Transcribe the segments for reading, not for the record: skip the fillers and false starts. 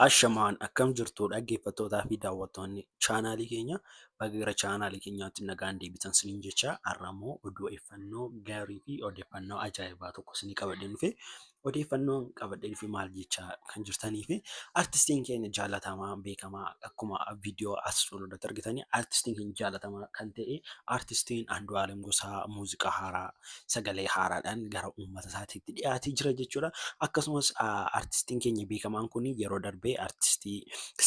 Ashamaan, akkam jirtu dhaggeeffattootaa fi daawwattoonni chaanaalii keenya? Baga gara chaanaalii keenyaatti nagaan deebitan isiniin jecha. Har'a immoo odeeffannoo gaarii fi odeeffannoo ajaa'ibaa tokko isinii qabadheen dhufe. Odeeffannoon qabadhee dhufe maal jechaa kan jirtanii fi artistiin keenya jaalatamaa beekamaa, akkuma viidiyoo as fuulduratti argitanii, artistiin keenya jaalatamaa kan ta'e artistiin Andu'aalem Gosaa muuziqaa haaraa sagalee haaraadhaan gara uummata isaatiitti dhiyaatee jira jechuudha. Akkasumas artistiin keenya beekamaan kun yeroo darbee artistii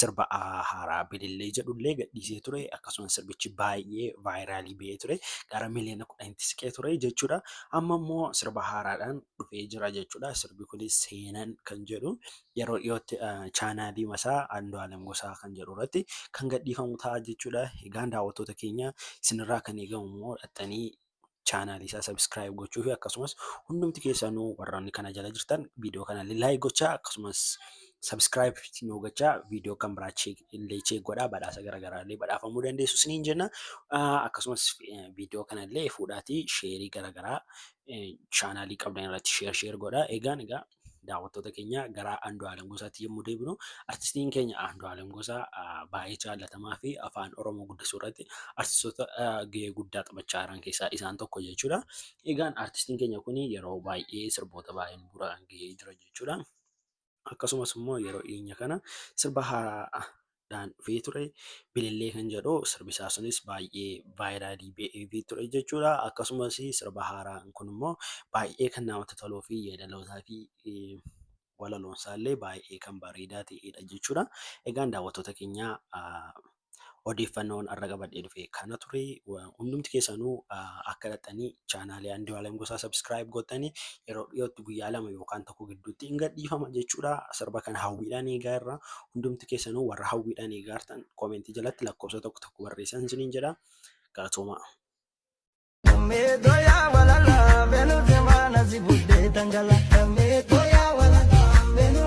sirba haaraa Bilillee jedhullee gadhiisee ture. Akkasumas sirbichi baay'ee viral ba'ee ture. Gara miliyoona 10tti siqee ture jechuudha. Amma immoo sirba haaraadhaan dhufee jira jechuudha. Sirbi kunis Seenan kan jedhu yeroo dhiyootti chaanaalii masaa Andu'aalem Gosaa kan jedhu irratti kan gadhiifamu ta'a jechuudha. Egaan daawwattoota keenya, isinirraa kan eegamu immoo dhaxxanii chaanaalii isaa subscribe gochuu fi akkasumas hundumti keessanuu warroonni kana jala jirtan viidiyoo kana illee like gochaa, akkasumas subscribe nu gochaa, viidiyoo kan biraa illee check godhaa, badhaasa garaagaraa illee badhaafamuu dandeessu isiniin jenna. Akkasumas viidiyoo kana illee fuudhaatii share garaagaraa chaanaalii qabdan irratti share share godhaa. Egaan egaa daawwattoota keenya, gara Andu'aalem Gosaatti yommuu deebinu, artistiin keenya Andu'aalem Gosaa baay'ee jaallatamaa fi afaan Oromoo guddisuu irratti artistoota gahee guddaa taphachaa jiran keessaa isaan tokko jechuudha. Egaan artistiin keenya kun yeroo baay'ee sirboota baay'ee nu biraan gahee jira jechuudha. Akkasumas immoo yeroo dhiyeenya kana sirba haaraadhaan dhufee ture, Bilillee kan jedhu, sirbi isaa sunis baay'ee viral ba'ee ture jechuudha. Akkasumas sirba haaraan kun immoo baay'ee kan namatti toluu fi yeedalootaa fi walaloon isaallee baay'ee kan bareedaa ta'edha jechuudha. Egaan daawwattoota keenya, odeeffannoon har'a qabadhee dhufe kana ture. Hundumti keessanuu akka dhaqxanii chaanaalii Andu'aalem Gosaa subscribe gootanii, yeroo dhiyootti guyyaa 2 yookaan 1 gidduutti hin gadhiifama jechuudha. Sirba kana hawwiidhaan eegaa irra. Hundumti keessanuu warra hawwiidhaan eegaa jirtan comment jalatti lakkoofsa 1 1 barreessan isiniin jedha. Galatoomaa. Meedoyaa walala benu temana si buddee tangala. Meedoyaa walala benu.